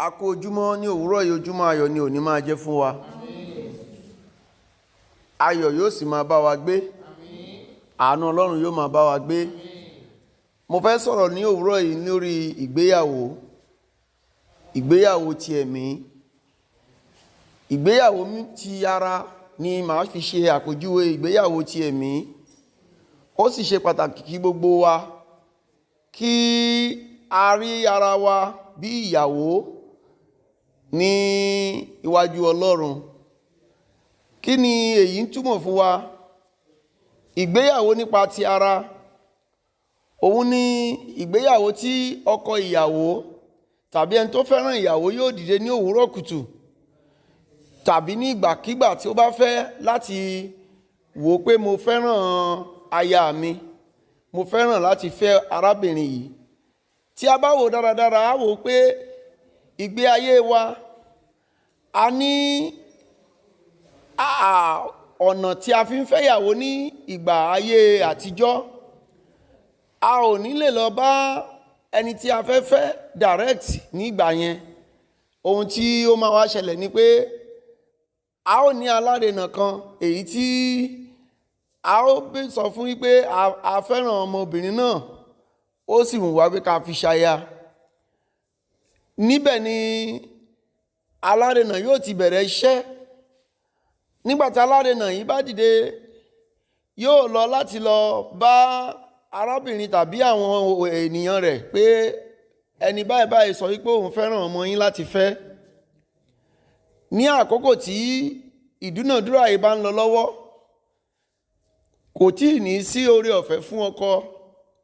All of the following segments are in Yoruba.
A kú ojúmọ́ ní òwúrọ̀ yìí. Ojúmọ́ ayọ̀ ni òní máa jẹ́ fún wa. Ayọ̀ yóò sì máa bá wa gbé. Àánú Ọlọ́run yóò máa bá wa gbé. Mo fẹ́ sọ̀rọ̀ ní òwúrọ̀ yìí lórí ìgbéyàwó, ìgbéyàwó ti ẹ̀mí. Ìgbéyàwó ti ara ni màá fi ṣe àpèjúwe ìgbéyàwó ti ẹ̀mí. Ó sì ṣe pàtàkì kí gbogbo wa kí a rí ara wa bí ìyàwó ní iwájú Ọlọ́run. Kí ni èyí ń túmọ̀ fún wa? Ìgbéyàwó nípa ti ara, òun ni ìgbéyàwó tí ọkọ ìyàwó tàbí ẹni tó fẹ́ràn ìyàwó yóò dìde ní òwúrọ̀ kùtù tàbí ní ìgbàkígbà tí ó bá fẹ́ láti wò pé mo fẹ́ràn aya mi, mo fẹ́ràn láti fẹ́ arábìnrin yìí. Tí a bá wò dáradára, a wò pé ìgbé ayé wa, a ní ọ̀nà tí a fi ń fẹ́yàwó ní ìgbà ayé àtijọ́. A ò ní lè lọ bá ẹni tí a fẹ́ fẹ́ direct ní ìgbà yẹn. Ohun tí ó máa wá ṣẹlẹ̀ ni pé a ó ní alárinà kan, èyí tí a ó sọ fún wípé a fẹ́ràn ọmọbìnrin náà, ó sì wù wá pé ká fi ṣaya. Níbẹ̀ ni alárinà yóò ti bẹ̀rẹ̀ iṣẹ́. Nígbà tí alárinà yìí bá dìde, yóò lọ láti lọ bá arábìnrin tàbí àwọn ènìyàn rẹ̀ pé ẹni báyìí báyìí sọ wípé òun fẹ́ràn ọmọ yín láti fẹ́. Ní àkókò tí ìdúnàdúrà yìí bá ń lọ lọ́wọ́, kò tíì ní sí oore ọ̀fẹ́ fún ọkọ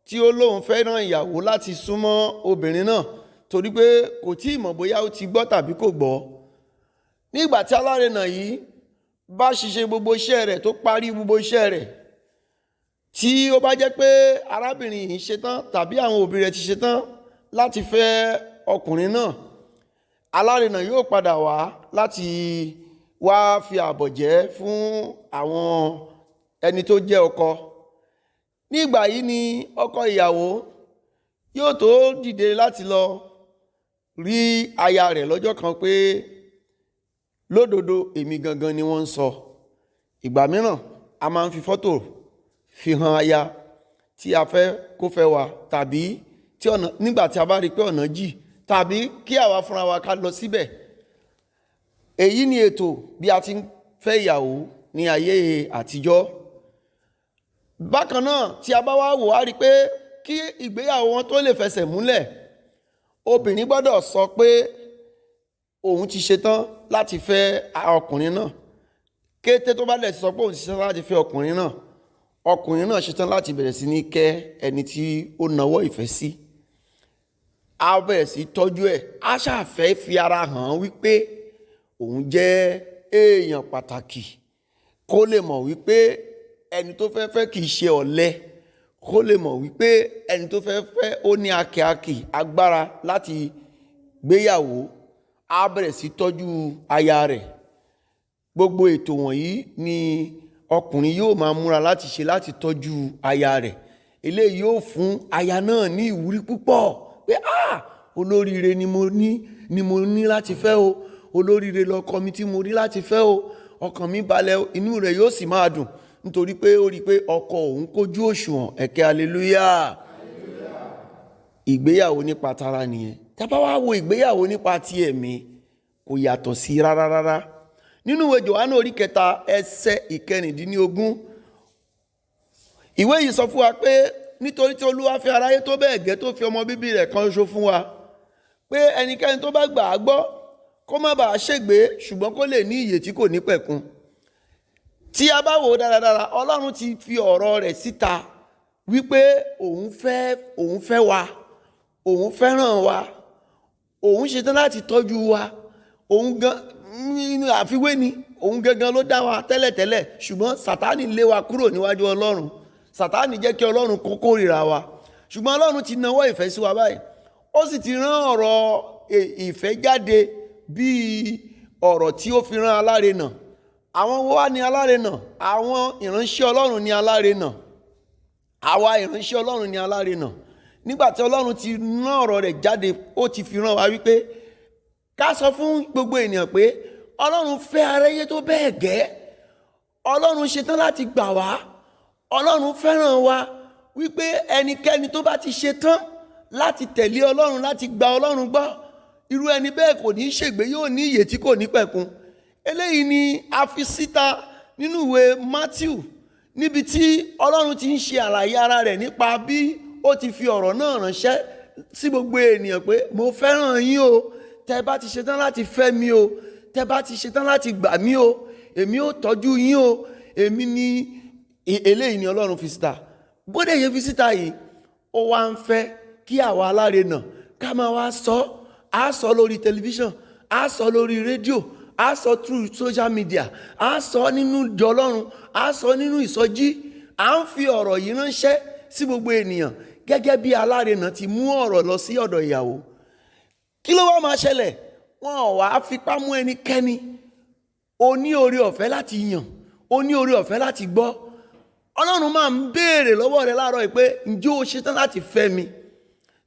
tí ó lóun fẹ́ràn ìyàwó láti súnmọ́ obìnrin náà, torí pé kò tíì mọ̀ bóyá ó ti gbọ́ tàbí kò gbọ́. Nígbà tí alárinà yìí bá ṣiṣẹ́ gbogbo iṣẹ́ rẹ̀, tó parí gbogbo iṣẹ́ rẹ̀, tí ó bá jẹ́ pé arábìnrin yìí ṣetán tàbí àwọn òbí rẹ̀ ti ṣetán láti fẹ́ ọkùnrin náà, alárinà yóò padà wá láti wá fi àbọ̀ jẹ́ fún àwọn ẹni tó jẹ́ ọkọ. Nígbà yìí ni ọkọ ìyàwó yóò tó dìde láti lọ rí aya rẹ̀ lọ́jọ́ kan pé lódodo, èmi gangan ni wọ́n ń sọ. Ìgbà mìíràn, a máa ń fi fọ́tò fi hàn aya tí a fẹ́ kó fẹ́ wa, tàbí tí ọ̀nà, nígbà tí a bá rí pé ọ̀nà jì, tàbí kí àwa fúnra wa ká lọ síbẹ̀. Èyí ni ètò bí a ti ń fẹ́ ìyàwó ní ayé àtijọ́. Bákan náà, tí a bá wá wò, á rí pé kí ìgbéyàwó wọn tó lè fẹsẹ̀ múlẹ̀, obìnrin gbọ́dọ̀ sọ pé òun ti ṣetán láti fẹ́ ọkùnrin náà. Kété tó bá dẹ̀ sọ pé òun ti ṣetán láti fẹ́ ọkùnrin náà, ọkùnrin náà ṣetán láti bẹ̀rẹ̀ sí ní kẹ́ ẹni tí ó nawọ́ ìfẹ́ sí. Á bẹ̀rẹ̀ sí tọ́jú ẹ̀, á ṣàfẹ́ fi ara hàn wípé òun jẹ́ èèyàn pàtàkì, kó lè mọ̀ wípé ẹni tó fẹ́ fẹ́ kì í ṣe ọ̀lẹ, kó lè mọ̀ wípé ẹni tó fẹ́ fẹ́ ó ní akíakì agbára láti gbéyàwó. Á bẹ̀rẹ̀ sí tọ́jú aya rẹ̀. Gbogbo ètò wọ̀nyí ni ọkùnrin yóò máa múra láti ṣe láti tọ́jú aya rẹ̀. Eléyìí yóò fún aya náà ní ìwúrí púpọ̀ pé, "Ah, olóríire ni mo ní láti fẹ́ o. Olóríire lọkọ mi tí mo rí láti fẹ́ o. Ọkàn mi balẹ̀." Inú rẹ̀ yóò sì máa dùn nítorí pé ó rí i pé ọkọ òun kójú òṣùwọ̀n. Ẹ ké hallelujah. Ìgbéyàwó nípa tara nìyẹn. Tá bá wá wo ìgbéyàwó nípa ti ẹ̀mí, kò yàtọ̀ sí rárá rárá. Nínú ìwé Jòhánù orí 3, ẹsẹ̀ 16, ìwé yìí sọ fún wa pé nítorí tí Olúwa fẹ́ aráyé tó bẹ́ẹ̀ gẹ́, tó fi ọmọ bíbí rẹ̀ kan ṣoṣo fún wa, pé ẹnikẹ́ni tó bá gbà á gbọ́ kó má bàa ṣègbé, ṣùgbọ́n kó lè ní ìyè tí kò ní pẹ̀kun. Tí a bá wò ó dáradára, Ọlọ́run ti fi ọ̀rọ̀ rẹ̀ síta wípé òun fẹ́ wa, òun fẹ́ràn wa, òun ṣetán láti tọ́jú wa. Òun gan nínú àfiwé ni, òun gangan ló dá wa tẹ́lẹ̀tẹ́lẹ̀, ṣùgbọ́n Sátánì lé wa kúrò níwájú Ọlọ́run. Sátánì jẹ́ kí Ọlọ́run kó kórìíra wa, ṣùgbọ́n Ọlọ́run ti nawọ́ ìfẹ́ sí wa báyìí. Ó sì ti rán ọ̀rọ̀ ìfẹ́ jáde bíi ọ̀rọ̀ tí ó fi rán alárinà. Àwọn wo wá ní alárinà? Àwọn ìránṣẹ́ Ọlọ́run ní alárinà. Àwa ìránṣẹ́ Ọlọ́run ní alárinà. Nígbà tí Ọlọ́run ti rán ọ̀rọ̀ rẹ̀ jáde, ó ti fi rán wa wípé Ká sọ fún gbogbo ènìyàn pé Ọlọ́run fẹ́ aráyé tó bẹ́ẹ̀ gẹ́. Ọlọ́run ṣetán láti gbà wá. Ọlọ́run fẹ́ràn wa, wípé ẹnikẹ́ni tó bá ti ṣetán láti tẹ̀lé Ọlọ́run, láti gba Ọlọ́run gbọ́, irú ẹni bẹ́ẹ̀ kò ní í ṣègbé, yóò ní ìyè tí kò ní pẹ̀kun. Eléyìí ni a fi síta nínú ìwé Matthew, níbi tí Ọlọ́run ti ń ṣe àlàyé ara rẹ̀ nípa bí ó ti fi ọ̀rọ̀ náà ránṣẹ́ sí gbogbo ènìyàn pé mo fẹ́ràn yín o, tẹ́ bá ti ṣetán láti fẹ́ mi o, tẹ́ bá ti ṣetán láti gbà mí o, èmi ó tọ́jú yín o. Èmi ni eléyìí ni Ọlọ́run fi síta. Bóde yẹn fi síta yìí, ó wá ń fẹ́ kí àwa alárinà ká máa wá sọ. Á sọ lórí tẹlifíṣàn, á sọ lórí rédíò, á sọ through social media, á sọ nínú ìjọ Ọlọ́run, á sọ nínú ìsọjí. À ń fi ọ̀rọ̀ yìí ránṣẹ́ sí gbogbo ènìyàn gẹ́gẹ́ bí alárinà ti mú ọ̀rọ̀ lọ sí ọ̀dọ̀ ìyàwó. Kí ló wá máa ṣẹlẹ̀? Wọn ò wá fipá mú ẹnikẹ́ni. O ní oore ọ̀fẹ́ láti yàn, o ní oore ọ̀fẹ́ láti gbọ́. Ọlọ́run máa ń béèrè lọ́wọ́ rẹ láàárọ̀ yìí pé, ǹjẹ́ o ṣetán láti fẹ́ mi?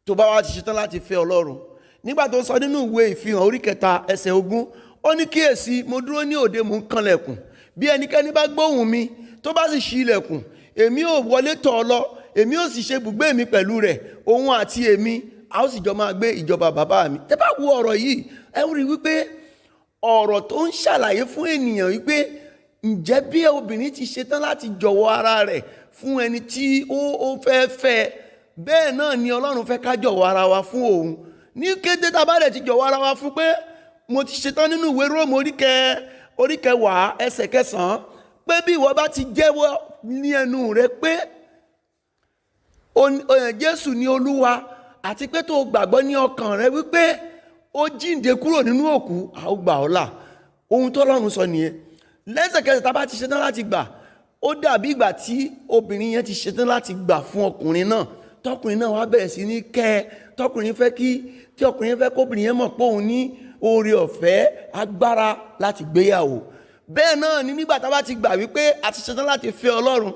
Tó bá wá ti ṣetán láti fẹ́ Ọlọ́run, nígbà tó sọ nínú ìwé Ìfihàn orí 3 ẹsẹ̀ 20, ó ní, "Kíyèsí, mo dúró ní òde, mò ń kanlẹ̀kùn. Bí ẹnikẹ́ni bá gbóhùn mi, tó bá sì ṣí ilẹ̀kùn, èmi ò wọlé tọ̀ ọ́ lọ, èmi ò sì ṣe ibùgbé mi pẹ̀lú rẹ̀, òun àti èmi, a ó sì jọ máa gbé ìjọba bàbá mi." Tẹ́ bá wo ọ̀rọ̀ yìí, ẹ rí wípé ọ̀rọ̀ tó ń ṣàlàyé fún ènìyàn wípé ǹjẹ́ bí obìnrin ti ṣetán láti jọ̀wọ́ ara rẹ̀ fún ẹni tí ó fẹ́ fẹ́, bẹ́ẹ̀ náà ni Ọlọ́run fẹ́ ká jọ̀wọ́ ara wa fún òun. Ní kété tá a bá rẹ̀ ti jọ̀wọ́ ara wa fún pé mo ti ṣetán, nínú ìwé Róòmù orí 9 ẹsẹ̀ 9, pé bí ìwọ bá ti jẹ́wọ́ ní ẹnu rẹ pé Jésù ní Olúwa, àti pé tó o gbàgbọ́ ní ọkàn rẹ wípé ó jíǹde kúrò nínú òkú, a ó gbà ọ́ là. Ohun tó Ọlọ́run sọ nìyẹn. Lẹ́sẹ̀kẹsẹ̀ tá a bá ti ṣetán láti gbà, ó dàbí ìgbà tí obìnrin yẹn ti ṣetán láti gbà fún ọkùnrin náà, tọkùnrin náà wá bẹ̀rẹ̀ sí ní kẹ́ ẹ, tọkùnrin fẹ́ kí tí ọkùnrin fẹ́ kóbìnrin yẹn mọ̀ pé òun ní oore ọ̀fẹ́, agbára láti gbéyàwó. Bẹ́ẹ̀ náà ni nígbà tá a bá ti gbà wípé a ti ṣetán láti fẹ́ Ọlọ́run,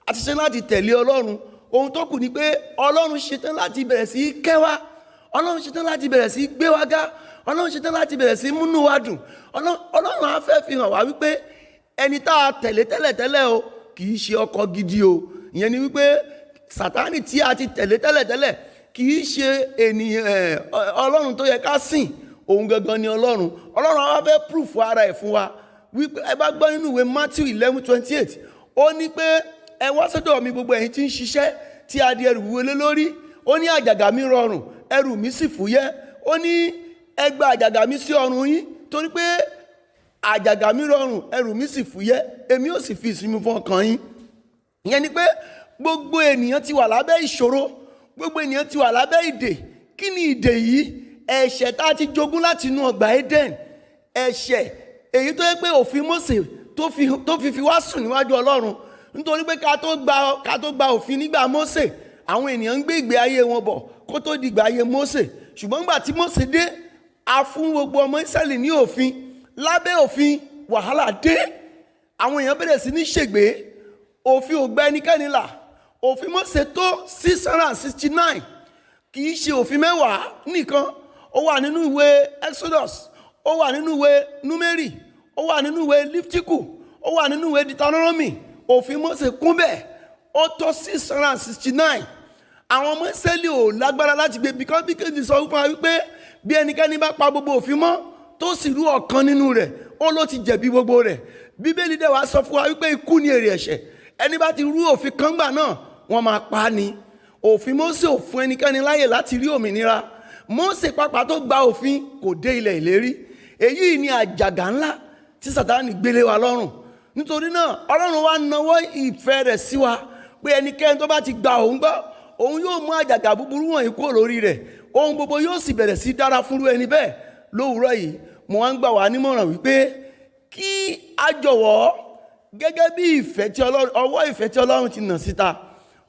a ti ṣetán láti tẹ̀lé Ọlọ́run, ohun tó kù ni pé Ọlọ́run ṣetán láti bẹ̀rẹ̀ sí í kẹ́ wa, Ọlọ́run ṣetán láti bẹ̀rẹ̀ sí í gbé wa ga, Ọlọ́run ṣetán láti bẹ̀rẹ̀ sí í múnú wa dùn. Ọlọ́run á fẹ́ fi hàn wá wípé ẹni tá a tẹ̀lé tẹ́lẹ̀tẹ́lẹ̀ o, kì í ṣe ọkọ gidi o. Ìyẹn ni wípé Sátánì tí a ti tẹ̀lé tẹ́lẹ̀tẹ́lẹ̀ kì í ṣe ènìyàn Ọlọ́run tó yẹ ká sìn. Òun gangan ni Ọlọ́run. Ọlọ́run á wá fẹ́ proof ara ẹ̀ fún wa wípé ẹ bá gbọ́ nínú ìwé Matthew 11:28, ó ní pé, "Ẹ wá sọ́dọ̀ mi, gbogbo ẹ̀yin tí ń ṣiṣẹ́, tí a di ẹrù wúwo lé lórí." Ó ní, "Àjàgà mi rọrùn, ẹrù mi sì fúyẹ́." Ó ní, "Ẹ gba àjàgà mi sí ọrùn yín, torí pé àjàgà mi rọrùn, ẹrù mi sì fúyẹ́, èmi ó sì fi ìsinmi fún ọkàn yín." Ìyẹn ni pé gbogbo ènìyàn ti wà lábẹ́ ìṣòro, gbogbo ènìyàn ti wà lábẹ́ ìdè. Kí ni ìdè yìí? Ẹ̀ṣẹ̀ tá a ti jogún láti inú ọgbà Eden, ẹ̀ṣẹ̀ èyí tó yẹ pé òfin Mósè tó fi wá sùn níwájú Ọlọ́run, nítorí pé ká tó gba òfin nígbà Mósè, àwọn ènìyàn ń gbé ìgbé ayé wọn bọ̀ kó tó di ìgbà ayé Mósè. Ṣùgbọ́n nígbà tí Mósè dé, a fún gbogbo ọmọ Ísírẹ́lì ní òfin. Lábẹ́ òfin, wàhálà dé, àwọn èèyàn bẹ̀rẹ̀ sí ní ṣègbé. Òfin ò gba ẹnikẹ́ni là. Òfin Mósè tó 669. Kì í ṣe òfin 10 nìkan. Ó wà nínú ìwé Exodus, ó wà nínú ìwé Númérì, ó wà nínú ìwé Líftíkù, ó wà nínú ìwé Deuteronomy. Òfin Mósè kún bẹ́ẹ̀, ó tó 669. Àwọn ọmọ Ísírẹ́lì ò lágbára láti gbé bí bí kéde sọ fún wa wípé bí ẹnikẹ́ni bá pa gbogbo òfin mọ́, tó sì rú ọ̀kan nínú rẹ̀, ó ló ti jẹ̀bi gbogbo rẹ̀. Bíbélì dẹ̀ wá sọ fún wa wípé ikú ni èrè ẹ̀ṣẹ̀. Ẹni bá ti rú òfin kan gbà náà, wọ́n máa pa á ni. Òfin Mósè ò fún ẹnikẹ́ni láyè láti rí òmìnira. Mósè pàápàá tó gba òfin kò dé ilẹ̀ ìlérí. Èyí ni àjàgà ńlá tí Sátánì gbélé wa lọ́rùn. Nítorí náà, Ọlọ́run wa nawọ́ ìfẹ́ rẹ̀ sí wa pé ẹnikẹ́ni tó bá ti gba òun gbọ́, òun yóò mú àjàgà búburú wọ̀nyí kúrò lórí rẹ̀, ohun gbogbo yóò sì bẹ̀rẹ̀ sí dára fúnrú ẹni bẹ́ẹ̀. Lówùúrọ̀ yìí, mo wá ń gbà wá nímọ̀ràn wípé kí a jọ̀wọ́, gẹ́gẹ́ bí ìfẹ́ tí Ọlọ́run, ọwọ́ ìfẹ́ tí Ọlọ́run ti nà síta.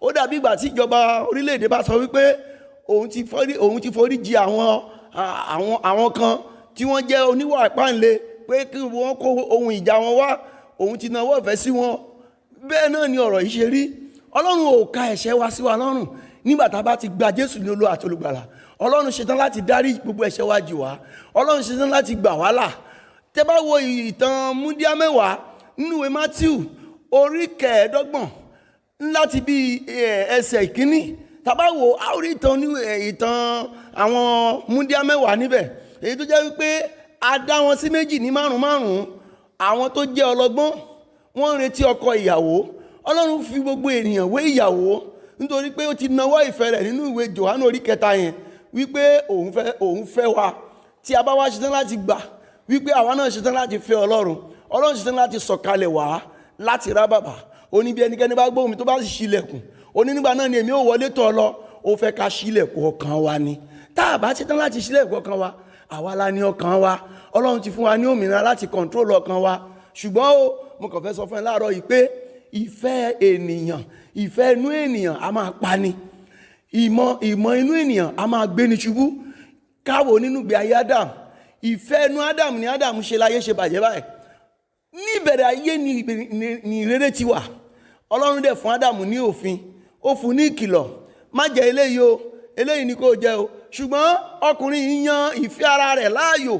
Ó dàbí ìgbà tí ìjọba orílẹ̀-èdè bá sọ wípé òun ti forí jì àwọn kan tí wọ́n jẹ́ oníwà ìpáǹle, pé kí wọ́n kó ohun ìjà wọn wá, òun ti nawọ́ ìfẹ́ sí wọn. Bẹ́ẹ̀ náà ni ọ̀rọ̀ yìí ṣe rí. Ọlọ́run ò ka ẹ̀ṣẹ̀ wa sí wa lọ́rùn nígbà tá a bá ti gba Jésù ní Olúwa àti Olùgbàlà. Ọlọ́run ṣetán láti dárí gbogbo ẹ̀ṣẹ̀ wa jì wá. Ọlọ́run ṣetán láti gbà wá là. Tẹ́ bá wo ìtàn múndíá 10 nínú ìwé Matthew orí 25, láti bí ẹsẹ̀ ìkíní, tàbá wo, a ó rí ìtàn ní ìtàn àwọn múndíá 10 níbẹ̀, èyí tó jẹ́ wípé a dá wọn sí méjì ní márùn márùn. Àwọn tó jẹ́ ọlọ́gbọ́n, wọ́n ń retí ọkọ ìyàwó. Ọlọ́run fi gbogbo ènìyàn wé ìyàwó, nítorí pé ó ti nawọ́ ìfẹ́ rẹ̀ nínú ìwé Jòhánù orí 3 yẹn, wípé òun fẹ́ wa. Tí a bá wá ṣetán láti gbà wípé àwa náà ṣetán láti fẹ́ Ọlọ́run, Ọlọ́run ṣetán láti sọ̀kalẹ̀ wá láti rá bàbà. Ó ní bí ẹnikẹ́ni bá gbóhùn mi, tó bá sì ṣílẹ̀kùn, ó ní nígbà náà ni èmi ò wọlé tọ̀ lọ. Ó fẹ́ ká ṣílẹ̀kùn ọkàn wa ni. Tá a bá ṣetán láti ṣílẹ̀kùn ọkàn wa, àwa la ní ọkàn wa. Ọlọ́run ti fún wa ní òmìnira láti control ọkàn wa. Ṣùgbọ́n o, mo kàn fẹ́ sọ fún ẹ láàárọ̀ yìí pé ìfẹ́ ènìyàn, ìfẹ́ inú ènìyàn a máa pani. Ìmọ̀ inú ènìyàn a máa gbéni ṣubú. Káwo nínú ìgbé ayé Adam, ìfẹ́ inú Adam ni Adam ṣe láyé ṣe bàjẹ́ báyìí. Ní ìbẹ̀rẹ̀ ayé ni ìrere ti wà. Ọlọ́run dẹ̀ fún Adam ní òfin, ó fún ní ìkìlọ̀: má jẹ eléyìí o, eléyìí ni kò jẹ o. Ṣùgbọ́n ọkùnrin yìí yan ìfẹ́ ara rẹ̀ láàyò,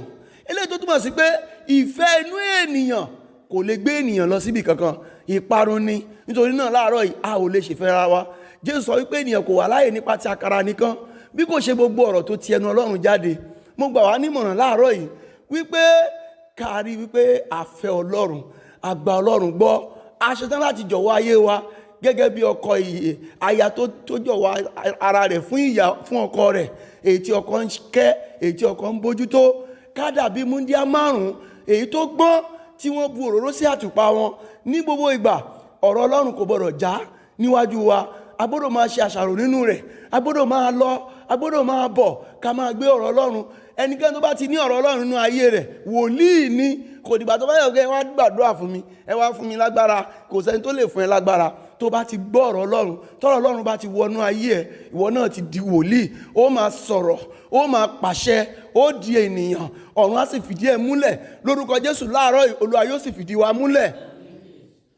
eléyìí tó túmọ̀ sí pé ìfẹ́ inú ènìyàn kò lè gbé ènìyàn lọ síbi kankan, ìparun ni. Nítorí náà, láàárọ̀ yìí, a ò lè ṣèfẹ́ ara wa. Jésù sọ wípé ènìyàn kò wà láàyè nípa ti àkàrà nìkan, bí kò ṣe gbogbo ọ̀rọ̀ tó ti ẹnu Ọlọ́run jáde. Mo gbà wá nímọ̀ràn láàárọ̀ yìí wípé ká rí wípé a fẹ́ Ọlọ́run, a gba Ọlọ́run gbọ́, a ṣetán láti jọ̀wọ́ ayé wa gẹ́gẹ́ bí ọkọ ìyè aya tó jọ̀wọ́ ara rẹ̀ fún ìyà fún ọkọ rẹ̀, èyí tí ọkọ ń kẹ́, èyí tí ọkọ ń bójútó. Ká dàbí múndíá 5, èyí tó gbọ́n, tí wọ́n bu òróró sí àtùpà wọn ní gbogbo ìgbà. Ọ̀rọ̀ Ọlọ́run kò gbọ́dọ̀ já níwájú wa. A gbọ́dọ̀ máa ṣe àṣàrò nínú rẹ̀, a gbọ́dọ̀ máa lọ, a gbọ́dọ̀ máa bọ̀, ká máa gbé ọ̀rọ̀ Ọlọ́run. Ẹnikẹ́ni tó bá ti ní ọ̀rọ̀ Ọlọ́run nínú ayé rẹ̀, wòlíì ni. Kò dìgbà tó bá yẹ kó ẹ wá gbàdúrà fún mi, ẹ wá fún mi lágbára. Kò sẹ́ni tó lè fún ẹ lágbára. Tó bá ti gbọ́ ọ̀rọ̀ Ọlọ́run, tọ́rọ̀ Ọlọ́run bá ti wọnú ayé ẹ, ìwọ náà ti di wòlíì. Ó máa sọ̀rọ̀, ó máa pàṣẹ, ó di ènìyàn, ọ̀run á sì fìdí ẹ múlẹ̀ lórúkọ Jésù. Láàárọ̀ yìí, Olúwa yóò sì fìdí wa múlẹ̀,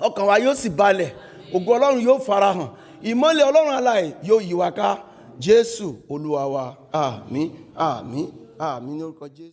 ọkàn wa yóò sì balẹ̀, ògo Ọlọ́run yóò farahàn, ìmọ́lẹ̀ Ọlọ́run alààyè yóò yí wa ká. Jésù Olúwa wa. Àmín, àmín, àmín ní orúkọ Jésù.